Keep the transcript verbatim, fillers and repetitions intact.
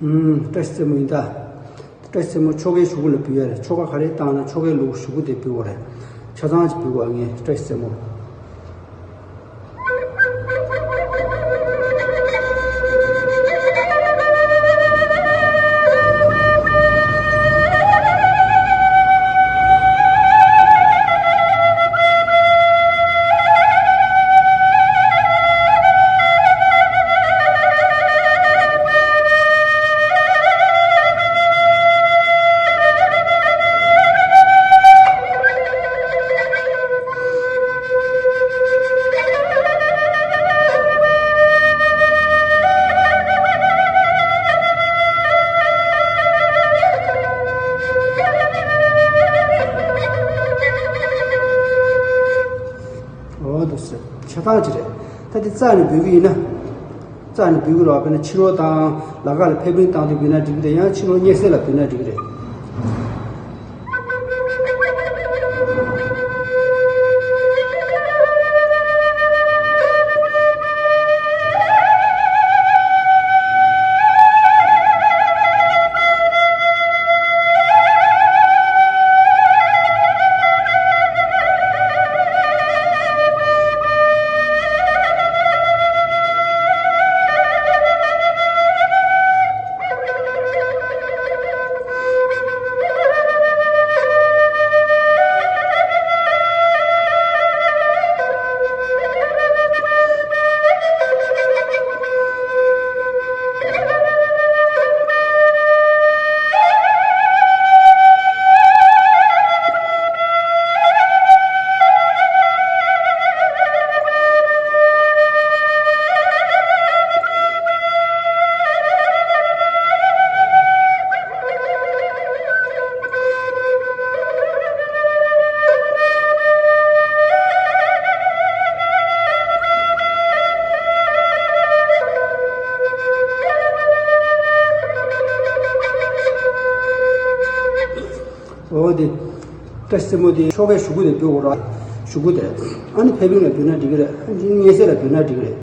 ཨུམ། བཀྲ་ཤིས་རྩེད་མོ་ཡིན་ད། བཀྲ་ཤིས་རྩེད་མོ་ཆོ་གའི་གཞུག་གུ་ལ་འབུལ་ཡ་རེད། ཆོ་ག་ག་རེ་བཏང་ན་ཆོ་གའི་ལུགས་གཞུག་གུ་དེ་འབུལ་བ་རེད། ཆ་ཚང་ཅིག་འབུལ་བ་ངས་བཀྲ་ཤིས་རྩེད་མོ། འོ་འདུག་སེ། ཆ་ཚང་ཅིག་རེད། ད་དེ་རྩ་ནས་འབུལ་གི་ཡིན་ན། རྩ་ནས་འབུལ་གི་རེད་བ། དཔེར་ན་ཕྱི་རོལ་དང་ལ་ཁ་ལ་ཕེབས་རིམ་བཏང་དུས་འབུལ་ན་འགྲིག་གི་རེད། ཡང་ཕྱི་རོལ་སྙན་སེང་ལ་འབུལ་ན་འགྲིག་གི་རེད། འོ་དེ། བཀྲ་ཤིས་རྩེད་མོ་དེ་ཆོ་གའི་གཞུག་གུ་དེ་འབུལ་དགོས་ར། གཞུག་གུ་དེ། ཨ་ནི་ཕེབས་རིམ་ལ་འབུལ་ན་འགྲིག་གི་རེད། སྙན་སེང་ལ་འབུལ་ན་འགྲིག་གི་རེད།